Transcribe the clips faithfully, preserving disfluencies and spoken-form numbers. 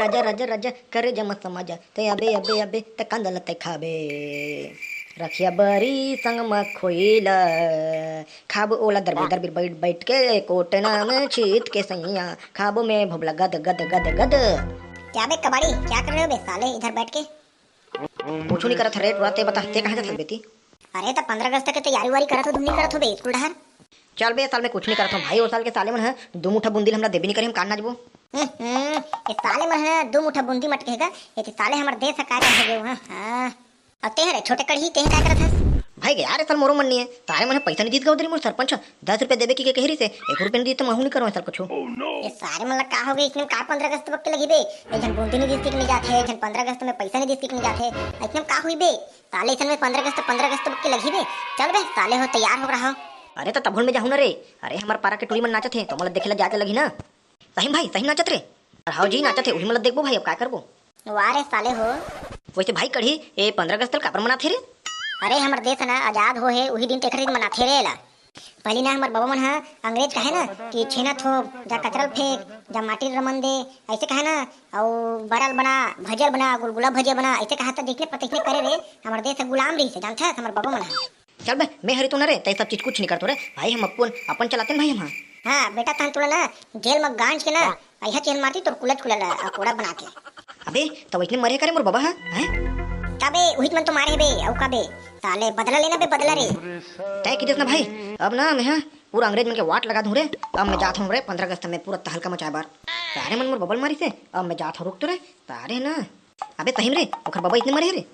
राजा, राजा, राजा, करे जमत समाजा, ते अबे, अबे, अबे, ते कांदा ल ते खाबे। रखिया बरी संग म खोइला, खाबो ओला दरबे, दरबे बैठ, बैठ के, कोटना में छीत के सैया, खाबो में भोबला गद, गद, गद, गद। क्या बे कबाड़ी, क्या कर रहे हो बे साले इधर बैठ के? कुछ नहीं करत रे टुरा, ते बता, ते कहाँ जात हस बेटी? अरे, त पंद्रह अगस्त के तैयारी वारी करत हो, धुन नहीं करत हो बे, स्कूल डहर? चल बे, साल में कुछ नहीं करत हो भाई, ओ साल के साले मन ह दू मुठा बूंदी ल हमला देबे नहीं करे, हम कान नाचबो। हम्म, हम्म, ये साले मन ह दू मुठा बूंदी मटकेगा, ये तो साले हमर देश ह काय हो गए, हाँ, हाँ। अब ते हरे छोटे कड़ही, ते काय करत हस? भाई गया रे, साल मोरो मन नहीं है, तारे मन ह पैसा नहीं दीत गौ दरी मोर सरपंच, दस रुपया देबे की के कही रही से, एक रुपया नहीं दीत, तो महू नहीं करो साल कुछ। ये सारे मन ला का हो गए, इसने का पंद्रह अगस्त बक के लगी बे? एक झन बूंदी नहीं दीस के नहीं जात है, एक झन पंद्रह अगस्त में पैसा नहीं दीस के नहीं जात है, इसने का हुई बे? साले, अइसन में पंद्रह अगस्त, पंद्रह अगस्त के लगही बे। चल बे, साले हो, तैयार हो रहा हो। अरे, त तभुन में जाहू ना रे। अरे, हमर पारा के टूरी मन नाचत हे, त मोला देखे ला जाए के लगही ना। सही में भाई, सही में नाचत रे। अरे, हाव जी, नाचत हे, उही मन ला देखबो भाई, अब का करबो? वाह रे साले हो। वैसे भाई, कढ़ी, ए पंद्रह अगस्त ल काबर मनाथे रे? अरे, हमर देश ना आजाद हो हे, उही दिन तेखर दिन मनाथे रे एला। पहली ना हमर बाबा मन ह अंग्रेज कहे ना कि छेना थोप, जा कचरा ल फेंक, जा माटी ल रमन दे, ऐसे कहे ना, अउ बड़ा ल बना, भजिया ल बना, गुलगुला भजिया बना, ऐसे कहा त देखने पर देखने करे रे, हमर देश ह गुलाम रहिस हे, जानथस हमर बाबा मन ह। चल बे, मैं हरी तो न रे, तै सब चीज कुछ नहीं करतो रे, भाई हम अपन, अपन चलाते न भाई हम। हाँ बेटा, तहन तुला ना जेल में गांज के ना, ऐहा चेल मारती तोर कुलच कुला ला, अकोड़ा बना के। अबे, त वैसने मरे करे मोर बाबा ह, हैं? तबे उहित मन तो मारे बे, अउ का बे, साले बदला लेना बे, बदला रे। तय की देस ना भाई, अब ना मैं ह पूरा अंग्रेज मन के वाट लगा दूं रे। अब मैं जात हूं रे, पंद्रह अगस्त में पूरा तहलका मचाए बर। सारे मन मोर बबल मारी से, अब मैं जात हूं, रुक तो रे, सारे ना। अबे सही में रे, ओखर बाबा अइसने मरे हे रे।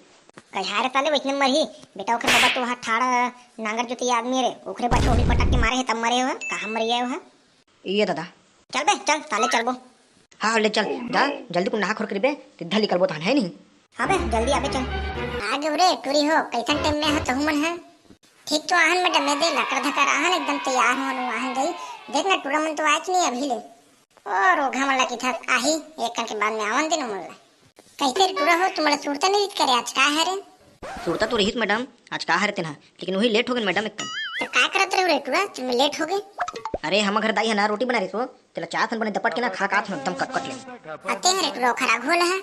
कहिया रे साले वैसने मरही, बेटा ओखर बाबा तो हा ठाड़ नांगर जोती आदमी रे, ओखरे बच्चा ओही पटक के मारे हे तब मरे हो, कहाँ मर गया हो? ये दादा। चल बे, चल, साले चलबो। हाँ, ले चल, जा, जल्दी कुन नहा खोर करिबे, सीधा निकलबो तहन, है नहीं? हाँ बे, जल्दी आबे, चल। आ गए रे, टूरी हो, कैसन टाइम में हो तहु मन है? ठीक तो आहन madam, मैं दे लकर धकर आहन, एकदम तैयार हो, आहन गई। देख ना, टूरा मन तो आए कि नहीं अभी ले। ओ, रोघा मन ला किथस आही, एक कन के बाद में आवन दे ना मन ला। कैसे रे टूरा हो, तुमला सुरता नहीं रित करे, आज का है रे? सुरता तो रहिस madam, आज का हरे तेन ह, लेकिन वही late हो गए madam एकदम। तो का करत रहे रे टूरा, तुम late हो गए? अरे, हम घर दाई है ना, रोटी बना रही सो, तेला चार थन बने दपट के ना खा का थन एकदम कटकट ले। अते हरे टूरा खराब होला है।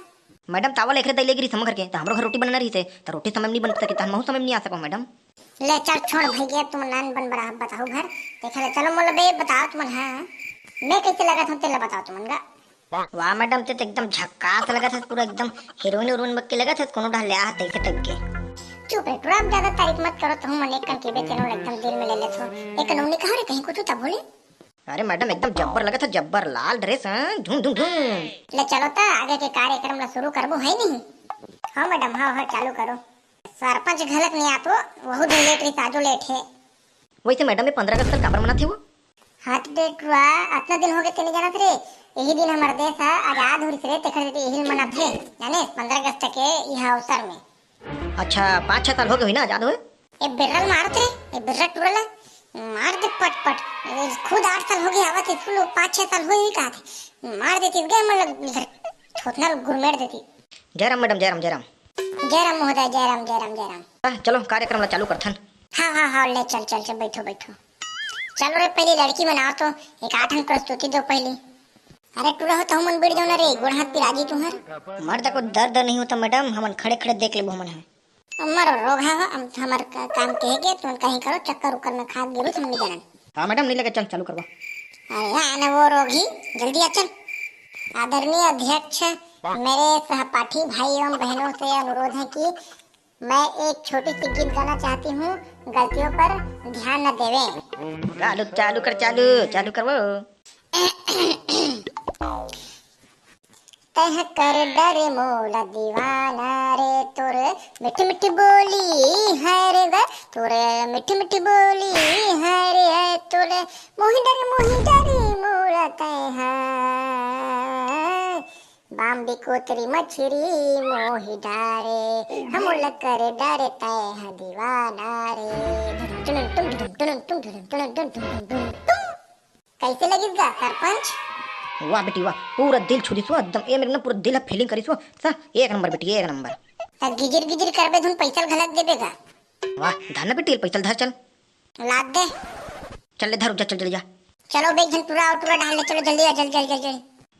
Madam, तावा लेखरे दाई ले गिरी हम घर के, त हमरो घर रोटी बनाना रही से, त रोटी समय में नहीं बन सके, त हम समय में नहीं आ सको madam। ले चल छोड़ भैया, तुम नान बन बड़ा बताओ घर। देख ले, चलो मोला बे बताओ तुमन, हाँ। मैं कैसे लगत हूँ, तेला बताओ तुमन गा। वाह madam, ते तो एकदम झक्कास लगत हस, पूरा एकदम heroine उरोइन बक्की लगत हस, कोनो ढाल ले आहत तैसे type के। चुप रे टूरा, अब ज्यादा तारीफ मत करो, तुम मन एक कन के बेचैन एकदम दिल में ले लेत हो। एक कन उन्नी कहो रे, कहीं कुछ तो बोले। अरे madam, एकदम जब्बर लगत हस, जब्बर, लाल dress, हाँ, धूम धूम धूम। ले चलो ता, आगे के कार्यक्रम ला शुरू करबो है नहीं? हाँ madam, हाँ हाँ, चालू करो। सरपंच घलक नहीं आतो, वहू दिन late रही, आजो late है। वैसे madam, ये पंद्रह अगस्त काबर मनाथे वो? हट बे टुरा, अतना दिन हो गए तेने जानत रे। यही दिन हमर देश ह आजाद हो रिस रे, तेखर सेती यही ल मनाथे। जाने, पंद्रह अगस्त के यह अवसर में। अच्छा, पाँच छह साल हो गए हुई ना आजाद होए? ए बिर्रा ल मारत रे, ए बिर्रा टुरा ला मार दे पट पट। ए, खुद आठ साल हो गए आवत स्कूल, पाँच छह साल हो ही कहा थे। मार देती गए मन लग इधर थोथना ल गुरमेड़ देती। जय राम madam, जय राम, जय राम। जय राम महोदय, जय राम, जय राम, जय राम। आ, चलो कार्यक्रम ला चालू करथन। हाँ, हाँ, हाँ, ले चल, चल, चल, बैठो, बैठो। चलो रे, पहली लड़की मन आओ तो, एक आठन प्रस्तुति दो पहली। अरे टूरा हो, तहु मन बैठ जाओ ना रे, गोड़ हाथ पिराजी तुहर। मर्द को दर्द नहीं होता madam, हमन खड़े खड़े देख लेबो हमन है। अमर रोग हा, हम हमर का-, काम कहे के, तुम कहीं करो, चक्कर उक्कर में खा गिरो, तुम नहीं जानन। हाँ madam, नहीं लगे, चल चालू करवा। अरे हाँ ना वो रोगी, जल्दी आ चल। आदरणीय अध्यक्ष, मेरे सहपाठी भाई एवं बहनों से अनुरोध है कि मैं एक छोटी सी गीत गाना चाहती हूँ, गलतियों पर ध्यान न देवें। चालू, चालू कर, चालू, चालू कर वो। तह कर डरे मोला दीवाना रे, तोर मीठी मीठी बोली है रे गा, तोर मीठी मीठी बोली है रे, है तोर मोही डरे, मोही डरे मोला तह। बाम्बी कोतरी मछरी मोही डारे, हम लकर डरे तय ह दीवाना रे। टुनुन टुन टुनुन टुनुन टुन टुनुन टुनुन टुनुन टुनुन टुनुन टुन। कैसे लगिस गा सरपंच? वाह बेटी वाह, पूरा दिल छू दिस वो एकदम, ए मेरे ना पूरा दिल ह feeling करिस वो। सा एक नंबर बेटी, एक नंबर। त गिजिर गिजिर करबे धुन पैसा घलक देबे गा। वाह, धर ना बेटी, पैसा धर चल। लाद दे। चल ले धर, जा चल, चल जा। चलो बे, एक झन टुरा और टुरा डाल ले, चलो जल्दी आ, जल्दी, जल्दी, जल्दी।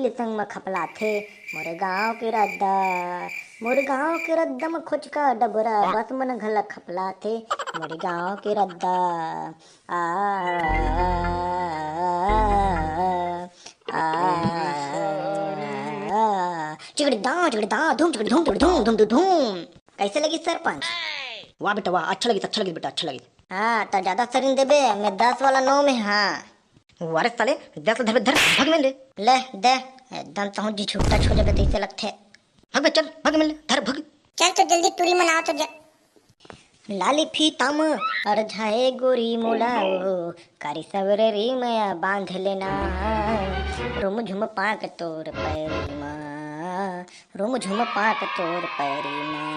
चुटकी ले संग म खपलाथे। मोरे गांव के रद्दा, मोरे गांव के रद्दा म खोचका डबरा, बस मन घला खपलाथे। मोरे गांव के रद्दा, आ, आ, चिकड़ी दां, चिकड़ी दां, धूम चिकड़ी धूम, चिकड़ी धूम, धूम धूम धूम। कैसे लगी सरपंच? वाह बेटा वाह, अच्छा लगी, अच्छा लगी बेटा, अच्छा लगी। हाँ, त ज्यादा सरिन देबे, मैं दस वाला नौ में, हाँ। वारे साले, दस धर, धर, भग में ले। ले, दे, एकदम तहूँ जी छुट्टा छो जबे तैसे लगथे। भग बे, चल, भग में ले, धर, भग। चल तो जल्दी टूरी मनाओ तो जा। लाली फीता म अरझाए गोरी मोला ओ, कारी सवरे री मया बांध लेना। रुम झुम पाक तोर पैरी मा, रुम झुम पाक तोर पैरी मा।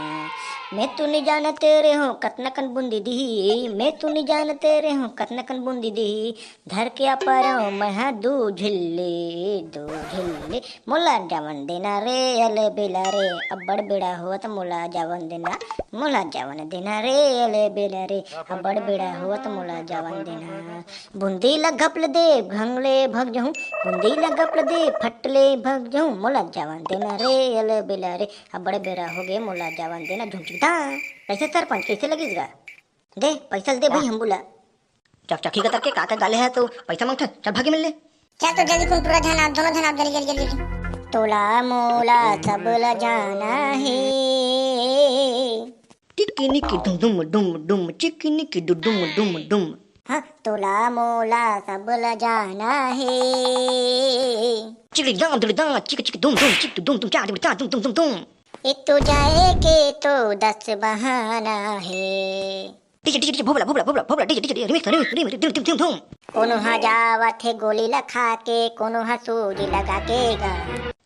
मैं तो नी जानत रे हूँ कतना कन बूंदी दिही, मैं तो नी जानत रे हूँ कतना कन बूंदी दिही। धर के अपरव मैं हा दू झिल्ली, दू झिल्ली। मोला जावन देना रे अले बेला रे, अब्बड़ बेड़ा होवत मोला जावन देना। मोला जावन देना रे अले बेला रे, अब्बड़ बेड़ा होवत मोला जावन देना। बूंदी ला घपल दे, घंगले भग जहूँ, बूंदी ला घपल दे, फटले भग जहूँ। मोला जावन देना रे अले बेला रे, अब्बड़ बेड़ा होगे मोला जावन देना। झुमझुमता। कैसे सरपंच, कैसे लगिस गा? दे, पैसा दे भाई, हम बोला। चकचकी कतर के का का गाले है तो पैसा मांगथे, चल भागी मिल ले। चल तो जल्दी कुन टूरा झन आप, दोनों झन आप, जल्दी, जल्दी, जल्दी, जल्दी। तोला मोला सब ल जाना हे। टिकी निकी डुम डुम डुम डुम, चिकी निकी डु डुम डुम डुम। हाँ, तोला मोला सब ल जाना हे। चिकड़ी दां, दुड़ी दां, चिक चिक डुम डुम, चिक डुम डुम, चा डुम चा डुम डुम डुम डुम। एक तो जाए के तो दस बहाना हे। डीजे, डीजे, डीजे, भोभला, भोभला, भोभला, भोभला, DJ, DJ, DJ, remix, remix, remix, remix, remix, remix. कोनो ह जावत हे गोली ला खा के, कोनो ह सूजी लगा के गा।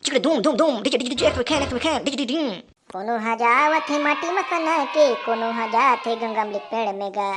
चिकड़े धूम, धूम, धूम, डीजे, डीजे, डीजे, एक्स विखेन, एक्स विखेन, डीजे, डीजे, डीजे। कोनो ह जावत हे माटी म सना के, कोनो ह जात हे गंगा अमली पेड़ में गा।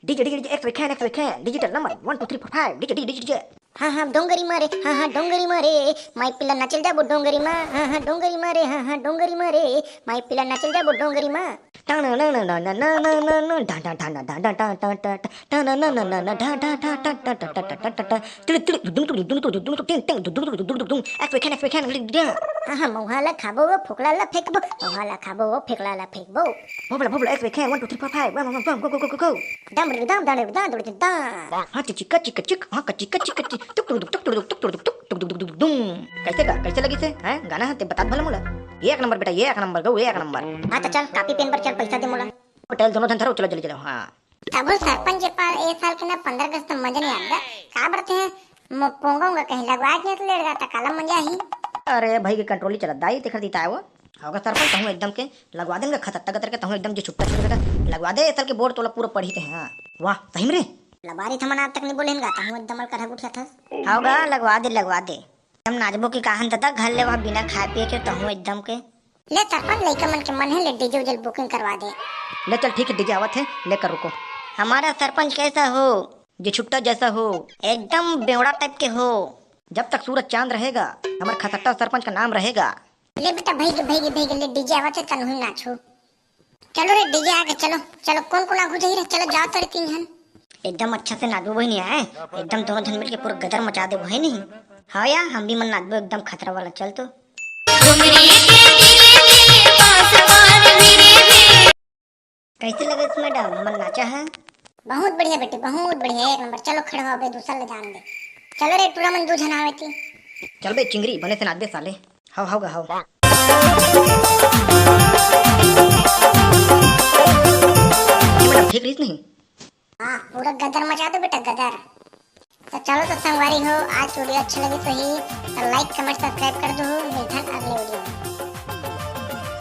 डीजे, डीजे, डीजे, एक्स विखेन, एक्स विखेन, digital number one two three four five, DJ, DJ, DJ, DJ. हाँ, हाँ, डोंगरी मारे, हाँ, हाँ, डोंगरी मारे, माई पिला नाचल जाबो डोंगरी मा, हाँ, हाँ, डोंगरी मारे, हाँ, हाँ, डोंगरी मारे, माई पिला नाचल जाबो डोंगरी मा। टाना, ना, ना, ना, ना, ना, ना, ना, ना, डा, डा, डा, ना, डा, डा, डा, डा, डा, डा, टाना, ना, ना, ना, ना, डा, डा, डा, डा, डा, डा, डा, डा, डा, डा, टिड़िक, टिड़िक, दुम, दुम, दुम, दुम, दुम, दुम, टिंग, टिंग, दुम, दुम, दुम, दुम, दुम, एक्स विखेन, एक्स विखेन, डा। हाँ, हाँ, मौहा ला खाबो, वो फोकला ला फेंकबो, मौहा ला खाबो, वो फेकला ला फेंकबो। भोभला, भोभला, x विखेन, one two three four five, one, one, one, go, go, go, go, go। डम, डम, डम, डम, डम, डम, डम। हाँ, चिक, चिक, चिक, चिक, हाँ, चिक, चिक, चिक, टुक, टुक, टुक, टुक, टुक, टुक, टुक, टुक, टुक, टुक, टुक, टुक, टुक, टुक। कैसे गा, कैसे लगिस हे, हैं? गाना हे, ते बतात भला मोला। एक नंबर बेटा, एक नंबर गऊ, एक नंबर। हाँ, तो चल, कापी पेन पर चल, पैसा दे मोला। पटेल दोनों झन धरो, चलो, जल्दी चलो, हाँ। तभो सरपंच के पास ए साल के ना पंद्रह अगस्त में मजा नहीं आता। का बरते हैं, मो-, पोंगा उंगा कहीं लगवा के तो लेड़गा, त काला मजा ही। अरे भाई के कंट्रोल ही चलत दाई, तेखर दीता है वो। होगा सरपंच, तहूँ एकदम के लगवा देंगे, खतरता गतर के, तहूँ एकदम जे छुट्टा छुट्टा लगवा दे, ए साल के बोर्ड तोला पूरा पढ़ी ते, हाँ। वाह, सही में रे। लबारी थमन आज तक नहीं बोले गा, तहूँ एकदम अलकर गुठिया थस। होगा, लगवा दे, लगवा दे। हम नाचबो की काहन तता घर ले वहाँ बिना खाए पिए के तहूँ एकदम के। ले सरपंच, लइका मन के मन है, ले डीजे उजे ल booking करवा दे। ले चल ठीक है, डीजे आवत है, लेकर रुको। हमारा सरपंच कैसा हो? जे छुट्टा जैसा हो। एकदम बेवड़ा टाइप के हो। जब तक सूरज चांद रहेगा, हमर खसट्टा सरपंच का नाम रहेगा। ले बेटा, भइगे, भइगे, भइगे, ले डीजे आवत हे, तनहू नाचहू। चलो रे, डीजे आगे, चलो, चलो, कोन कोन आगू जाही रे, चलो जाओ तो रे तीन झन। एकदम अच्छा से नाचबो बहिनी आय, एकदम दोनों झन मिलके पूरा गदर मचा देबो है नहीं। हाँ यार, हम भी मन नाचबो एकदम खतरा वाला, चल तो। कैसे लगे मैडम, हमन नाचा है? बहुत बढ़िया बेटी, बहुत बढ़िया, एक नंबर। चलो खड़े हो, अबे दूसरा ले जान दे। चलो रे टूरा मन, दू झन आवे ती। चल बे चिंगरी, बने से नाच बे साले। हव, हव गा, हव। मैडम, ठीक रहीस नहीं? हाँ, पूरा गदर मचा दो बेटा, गदर। तो चलो तो संगवारी हो, आज वीडियो अच्छा लगे तो ही तो like, comment, subscribe कर दो। मिलथन अगले वीडियो में।